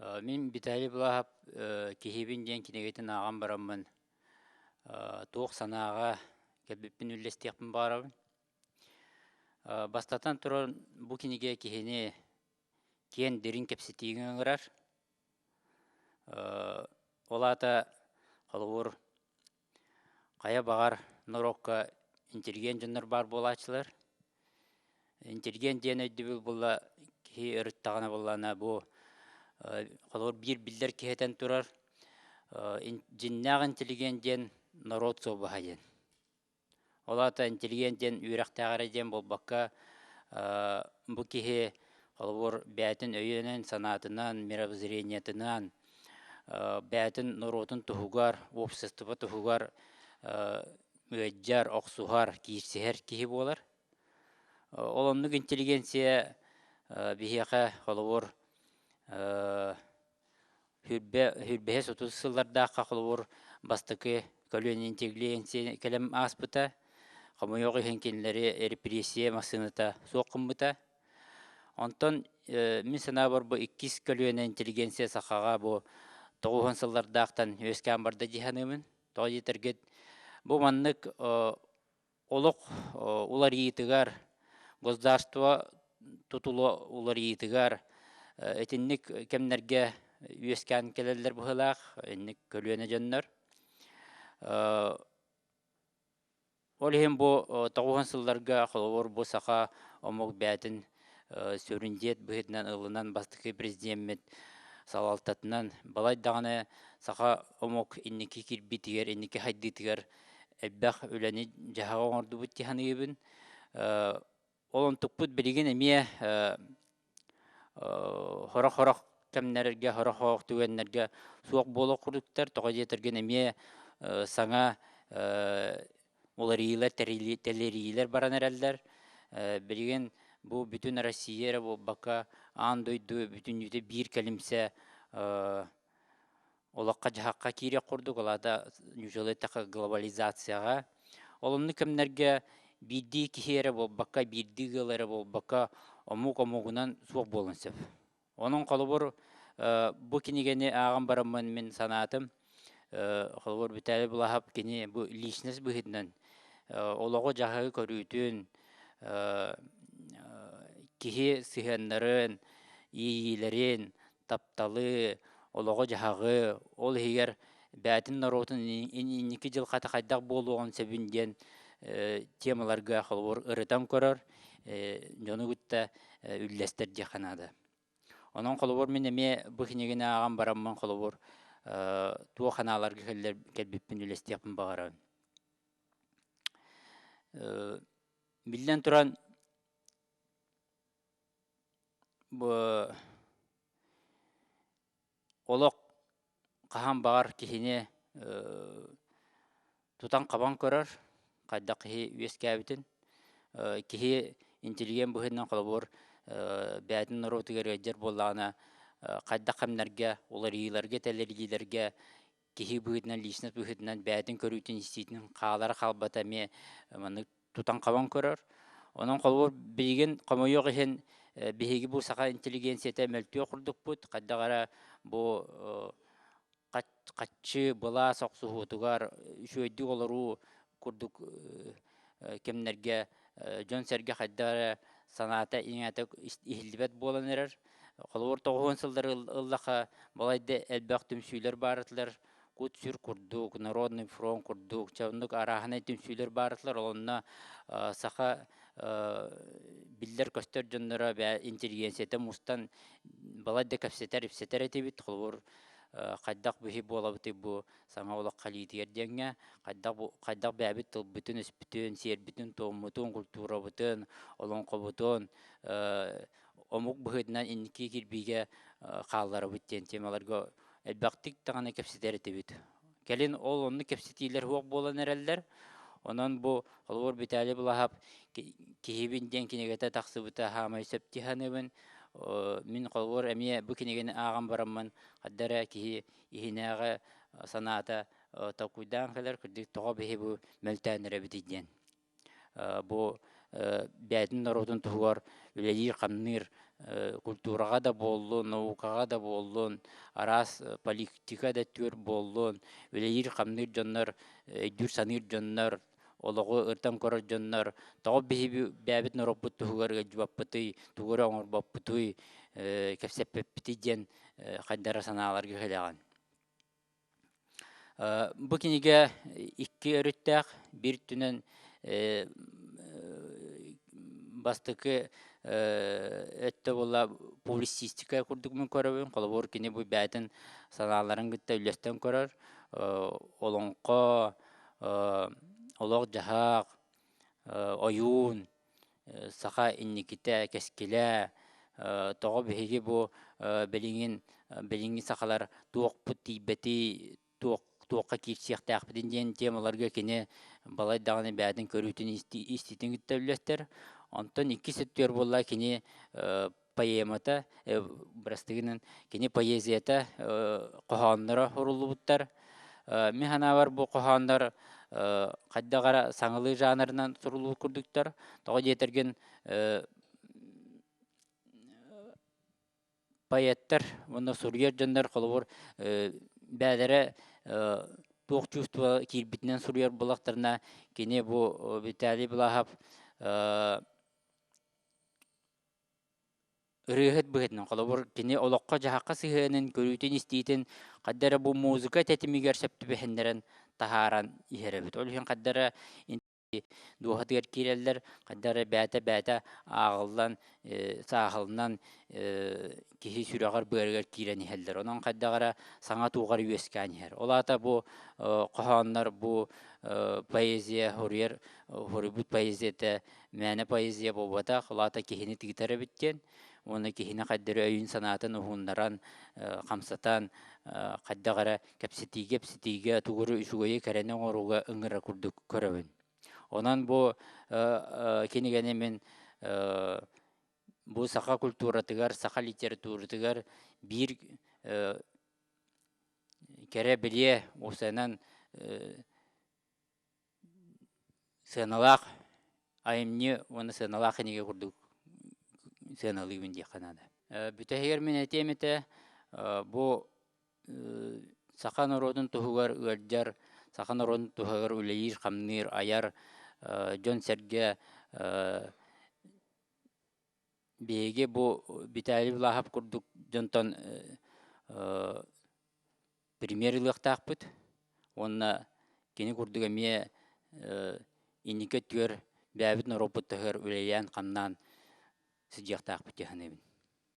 Мин Виталий Былааһап «Киһибин» диэн кинигэтин ааҕан бараммын туох санааҕа кэлбиппин үллэстиэхпин баҕарабын. Бастатан туран, бу кинигэ киһини киэн дириҥ кэпсэтиигэ ыҥырар. Ол аата, холобур, хайа баҕар норуокка интеллигент дьоннор баар буолааччылар. Интеллигент диэн өйдөбүл буолла киһи ырыттаҕына буоллаҕына бу холобур биир биллэр киһи этэн турар дьиннээх интеллигент диэн норуот суобаһа диэн. Ол аата интеллигент диэн үөрэхтээх эрэ диэн буолбакка бу киһи холобур бэйэтин өйүнэн, санаатынан, мировоззрениетынан бэйэтин норуотун туһугар, уопсастыба туһугар ыалдьар, охсуһар, киирсиһэр киһи буолар. Ол оннук интеллигенция биһиэхэ холобур Сүүрбэһис отут сыллардаахха холобур бастакы көлүөнэ интеллигенция кэлэн ааспыта. Хомойуох иһин кинилэри репрессия массыыната суох гыммыта. Онтон мин санаабар бу иккис көлүөнэ интеллигенция сахаҕа бу 90 сыллардаахтан үөскээн барда дии саныыбын. Тоҕо диэтэргит бу маннык олох уларыйыытыгар, государство тутула уларыйыытыгар итинник кэмнэргэ үөскээн кэлэллэр быһыылаах, инник көлүөнэ дьоннор. Ол иһин бу 90 сылларга холобур бу саха омук бэйэтин сүрүн дьиэт быһыытынан ылынан бастакы президеммит салалтатынан балай даҕаны саха омук инники кирбиитигэр, инники хайдыытыгар элбэх үлэни дьаһаҕы оҥордубут дии саныыбын. Ол онтукпут билигин эмиэ сорох-сорох кэмнэргэ, сорох-сорох түгэннэргэ суох буола курдуктар. Тоҕо диэтэргин эмиэ саҥа уларыйыылар, тэлэрийиилэр баран эрэллэр. Билигин бу бүтүн Россия эрэ буолбакка, аан дойду бүтүннүүтэ биир кэлимсэ олоххо-дьаһахха киириэх курдук, ол аата ньуучалыы эттэххэ глобализацияҕа. Ол оннук кэмнэргэ биирдии киһи эрэ буолбакка, биирдии ыал эрэ буолбакка, омук омугунан суох буолуон сөп. Онон холобур бу кинигэни ааҕан бараммын мин санаатым, холобур Виталий Булахов кини бу личность быһыытынан олоҕу-дьаһаҕы көрүүтүн, киһи сыһыаннарын, иэйиилэрин, тапталы, олоҕу-дьаһаҕы, ол иһигэр бэйэтин норуотун инники дьылҕата хайдах буолуоҕун сөбүн диэн темаларга холобур ырытан көрөр, дьону кытта үллэстэр диэххэ наада. Онон холобур мин эмиэ бу кинигэни ааҕан бараммын холобур туох анааларга кэлбиппин үллэстиэхпин баҕарабын. Биллэн туран, Бу олох хаһан баҕар киһини тутан-хабан көрөр, хайдах киһи үөскээбитин. Киһи интеллигент быһыытынан холобур бэйэтин норуотугар ыалдьар буоллаҕына, хайдах кэмнэргэ, уларыйыыларга, тэлэрийиилэргэ киһи быһыытынан, личность быһыытынан бэйэтин көрүүтүн-истиитин хаалара хаалбата эмиэ маннык тутан-хабан көрөр. Онон холобур билигин хомойуох иһин биһиги бу саха интеллигенцията мөлтүөх курдукпут. Хайдах эрэ бу хаччы былаас охсуһуутугар үчүгэйдик олоруу курдук кэмнэргэ дьон-сэргэ хайдах эрэ санаата иҥээтэ иһиллибэт буолан эрэр. Холобур, 90 сыллары ыллаха балайда элбэх түмсүүлэр баар этилэр. Кут-сүр курдук, Народный фронт курдук, чэ оннук арааһынай түмсүүлэр баар этилэр. Онно саха биллэр-көстөр дьонноро бэйэ интеллигенцията мустан балайда кэпсэтэр-ипсэтэр этибит. Холобур, хайдах биһи буолабытый бу саҥа олох халиитигэр диэҥҥэ, хайдах бу хайдах бэйэбит тылбытын-өспүтүн, сиэрбитин-туоммутун, культурабытын, олоҥхобутун омук быһыытынан инники кирбиигэ хаалларабыт диэн темаларга элбэхтик даҕаны кэпсэтэр этибит. Кэлин ол оннук кэпсэтиилэр суох буолан эрэллэр. Онон бу холобур Виталий Булахов «Киһибин» диэн кинигэтэ тахсыбыта саамай сөп дии саныыбын. Мин холобур эмиэ бу кинигэни ааҕан бараммын хайда эрэ киһи иһинээҕи санаата толкуйдаан кэлэр, кырдьык тоҕо биһи бу мөлтөөн эрэбитий диэн. Бу бэйэтин норуотун туһугар үлэлиир-хамныыр Культураҕа да буоллун, наукаҕа да буоллун, араас политика да өттүгэр буоллун, үлэлиир-хамныыр дьоннор, өйдүүр-саныыр дьоннор, олоҕу ырытан көрөр дьоннор тоҕо биһиги бэйэбит норуоппут туһугар ыалдьыбаппытый, тугу эрэ оҥорбоппутуй, кэпсэппэппитий диэн хайдара санааларга кэлэҕин. Бу кинигэ икки өрүттээх, биир өттүнэн бастакы өттө буолла публицистика курдук мин көрөбүн. Холобур, кини бу бэйэтин санааларын кытта үллэстэн көрөр. Олоҥхо, олох-дьаһах, ойуун, саха инникитэ, кэскилэ, тоҕо биһиги бу билигин билиҥҥи сахалар туохпут тиийбэтий, туох туохха киирсиэхтээхпитин диэн темаларга кини балай даҕаны бэйэтин көрүүтүн истиитин кытта үллэстэр. Онтон иккис өттүгэр буолла кини поэмата, бырастыгынан кини поэзията хоһоонноро суруллубуттар. Мин санаабар бу хоһооннор хайдах эрэ саҥалыы жанрынан суруллубут курдуктар. Тоҕо диэтэргин поэттар уонна суруйар дьоннор холобур бээлэрэ туох чувство киирбитинэн суруйар буоллахтарына кини бу Виталий Балахов ырыаһыт быһыытынан, холобур, кини олоххо-дьаһахха сыһыанын, көрүүтүн-истиитин хайда эрэ бу музыка тэтимигэр сөп түбэһиннэрэн таһааран иһэр эбит. Ол иһин хайда эрэ дууһатыгар киирэллэр, хайда эрэ бээтэ-бээтэ ааҕыллан, сааһыланан киһи сүрэҕэр-быарыгар киирэн иһэллэр. Онон хайдах эрэ саҥа туох эрэ үөскээн иһэр. Ол аата бу хоһооннор, бу поэзия, суруйар, суруйбут поэзията мээнэ поэзия буолбатах, ол аата киһини тыытар эбит диэн уонна киһини хайдах эрэ өйүн-санаатын уһуннаран, хамсатан, хайдах эрэ кэпсэтиигэ-ипсэтиигэ тугу эрэ үчүгэйи кэрэни оҥорууга ыҥырар курдук көрөбүн. Онон бу кинигэни мин бу саха культуратыгар, саха литературатыгар биир кэрэ-бэлиэ уопсайынан сыаналаах айымньы уонна сыаналаах кинигэ курдук сыаналыыбын диэххэ наада. Бүтэһигэр мин этиэм этэ, бу саха норуотун туһугар ыалдьар, саха норуотун туһугар үлэлиир-хамныыр, айар дьон-сэргэ биһиги бу Виталий Влахов курдук дьонтон пример ылыахтаахпыт уонна кини курдук эмиэ инники өттүгэр бэйэбит норуоппут таһыгар үлэлээн-хамнаан сылдьыахтаахпыт дии саныыбын.